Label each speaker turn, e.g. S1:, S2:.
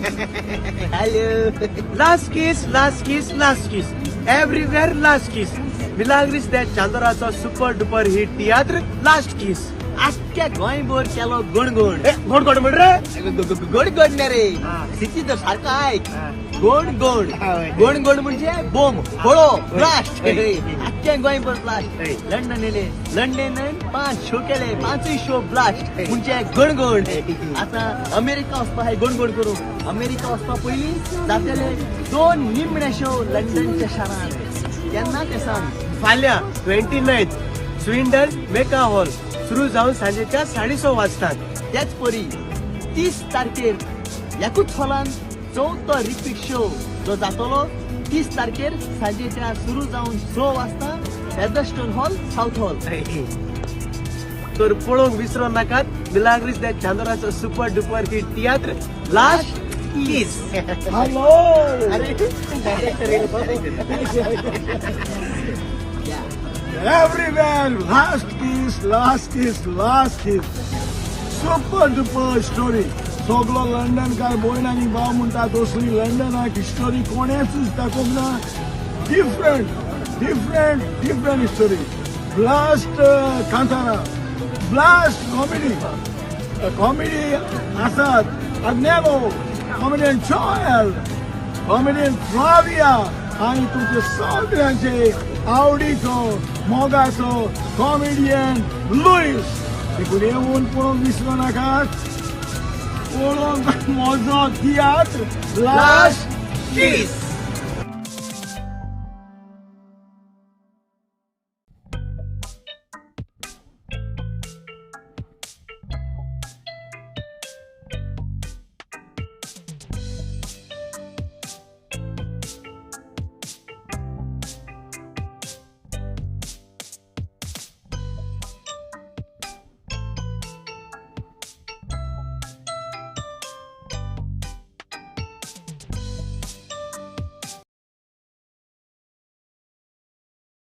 S1: Hello.
S2: Last kiss, last kiss, last kiss, everywhere last kiss. Milagres दे चांदोराचो super duper hit तियात्र last किस.
S1: आख्ख्या गोंयभर केलो गणगण.
S2: गोड गोड म्हण रे.
S1: गोड गोड ना रे.
S2: हा.
S1: सिटी तर सारखं ऐक.
S2: हा.
S1: गोड गोड.
S2: हा,
S1: गोड गोड म्हणजे बोम होळो ब्लास्ट.
S2: होय.
S1: आख्ख्या गोंयभर ब्लास्ट.
S2: होय.
S1: लंडन येले, लंडन 5 शो केले, 5 शो ब्लास्ट.
S2: होय.
S1: म्हणजे गणगण.
S2: होय.
S1: आता अमेरिका वचपा हाय गणगण करू. अमेरिका वचपा पयलीं जातले 2 निमणे शो लंडनच्या शारान. केन्ना ते सांग.
S2: फाल्यां 29 स्विंडन मेका हॉल, सुरू जावन सांजेच्या 6:30 वाजतात.
S1: त्याच परी 30 तारखेर एकूच हॉलान चवथो रिपीट शो जो जातलो 30 तारखेर सांजेच्या सुरू जावन 6 वाजता फेदरस्टोन हॉल, साऊथ हॉल.
S2: तर पळोवंक विसरो नाकात मिलाग्रीस दे चांदोराचो सुपर डुपर हिट तियात्र लास्ट किस.
S3: हॅलो.
S1: अरे.
S3: Everywhere, last kiss, last kiss, last kiss. Super duper story. सगलो लंडन काय भयण आनी भाव म्हणटा तसली लंडनाक स्टोरी कोणेच दाखोवंक ना. Different, different, different story. Blast Kantara, blast comedy. Comedy आसात अग्नेलो, कॉमेडियन चॉयल, कॉमेडियन फ्लाविया आणि तुमचे सगळ्यांचे आवडीचो मोगाचो कॉमेडियन लुईस. देखून येवन पळोवंक विसरो नाकात. पळोवंक म्हजो तियात्र लास्ट
S2: किस.